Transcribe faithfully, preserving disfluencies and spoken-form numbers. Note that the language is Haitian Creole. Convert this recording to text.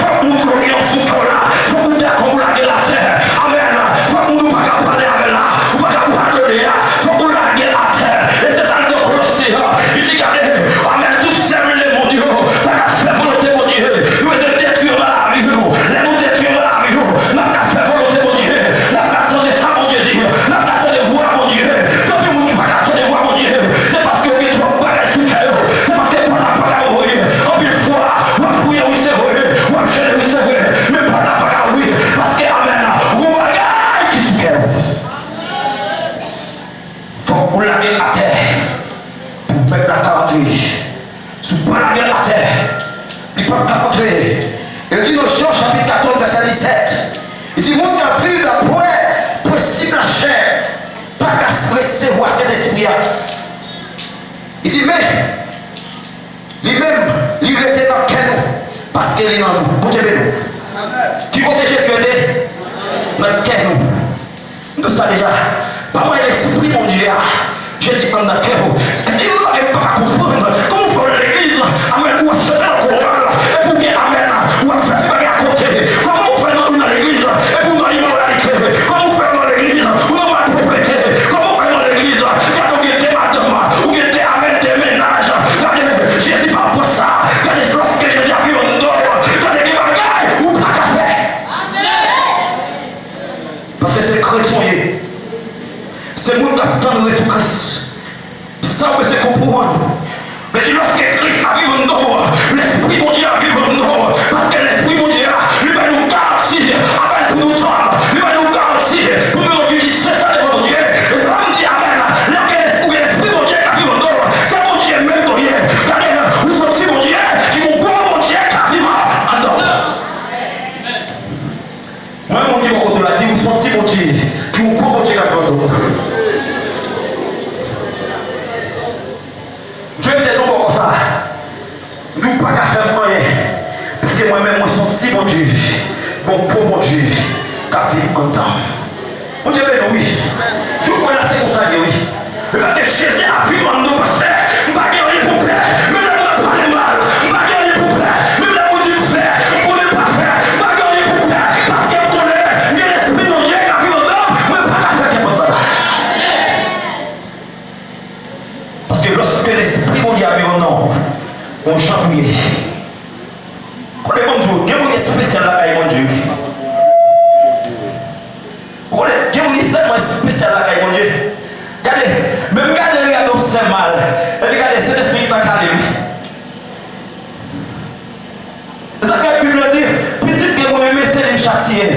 Fòk moun kote yon sou kè w la. Fòk moun dakò pou lage l atè. Amèn. Fòk moun ou pa ka pale avè l la, ou pa ka padone a, fòk ou lage l atè. E se sa l di Kolose an. Li di, gade, amèn, tout sèvant lemonn yo pa ka fè volonte Bondye. Nou bezwen detwi yo nan lavi nou. Lè nou detwi yo nan lavi nou, n ap ka fè volonte Bondye. N ap ka tande sa Bondye di. N ap ka tande vwa Bondye. Tanpri moun ki pa ka tande vwa Bondye, se paske yo gen twòp bagay sou kè yo. Se paske pòt la pa ka ouvri. Anpil fwa, w ap priye, wi, se vre. W ap jene, wi, se vre. Men pòt la pa ka ouvri. Paske, amèn, gon bagay ki sou kè w. Fòk ou lage l atè pou pèp la ka antre. Si w pa lage l atè, li p ap ka antre. Yo di nan Jan chapit katòz vèsè disèt, li di, moun k ap viv dapre prensip lachè pa ka resevwa Sentespri a. Li di, men, li menm, li rete nan kè nou, paske li nan nou. Bondye beni w. Ki kote Jezi rete? Nan kè nou. M di w sa deja. Pa wè Lespri Bondye a. Jezi anndan kè w. Gen yon bagay m pa ka konprann. Kòman w fè nan legliz, amèn, ou ap chante nan koral, epi w gen amèn, ou ap fè ti bagay akote? Kòman w fè nan, ou nan legliz, epi w nan imoralite? Kòman w fè nan legliz, ou nan malpwoprete? Kòman w fè nan legliz, gade w gen de madanm, ou gen de, amèn, de mennaj? Gade, Jezi pa pran sa. Gade, lòske Jezi ap viv anndan w, gade, gen bagay ou pa ka fè. Paske se kretyen w ye. Se moun k ap tann retou Kris. Sa w bezwen konprann. Men se lòske Kris ap viv anndan w, Lespri Bondye ap viv anndan w. Paske Lespri Bondye a, li bay nou garanti, a bay pou nou tann, li bay nou garanti pou nou yon vi ki sen sa devan Bondye. E sa m di amèn. Lè w gen Lespri, ou gen Lespri Bondye k ap viv anndan w, se Bondye menm ke w ye. Gade, ou se yon ti Bondye, ki gon gwo Bondye k ap viv anndan w. Mwen, moun ki bò kote w la, di, ou se yon ti Bondye, ki yon gwo Bondye k ap viv anndan w. M jwe tèt yon bò konsa. Di, ou pa ka fè m anyen. Paske mwen menm, mwen se yon ti Bondye, yon gwo Bondye k ap viv anndan m. Bondye beni w, wi. Di w kwè la, se konsa l ye, wi. Lè Jezi ap viv anndan w, pastè, m pa gen anyen pou m pè. Menm lè moun ap pale m mal, m pa gen anyen pou m pè. Menm lè moun di m fè, m konnen m pa fè, m pa gen anyen pou m pè. Paske m konnen m gen Lespri Bondye k ap viv anndan m, mwen pa ka fè kenpòt bagay. Paske lòske Lespri Bondye ap viv anndan w, yon jan pou ye. Kote, ban m di w, gen moun espesyal lakay Bondye. Ou konnen, gen moun ki sèlman espesyal lakay Bondye. Gade, menm gade, li gade yon sè mal. Epi gade, Sentespri pa kale li. Se sa k fè Bib la di, pitit ke mwen renmen, se li m chatiye.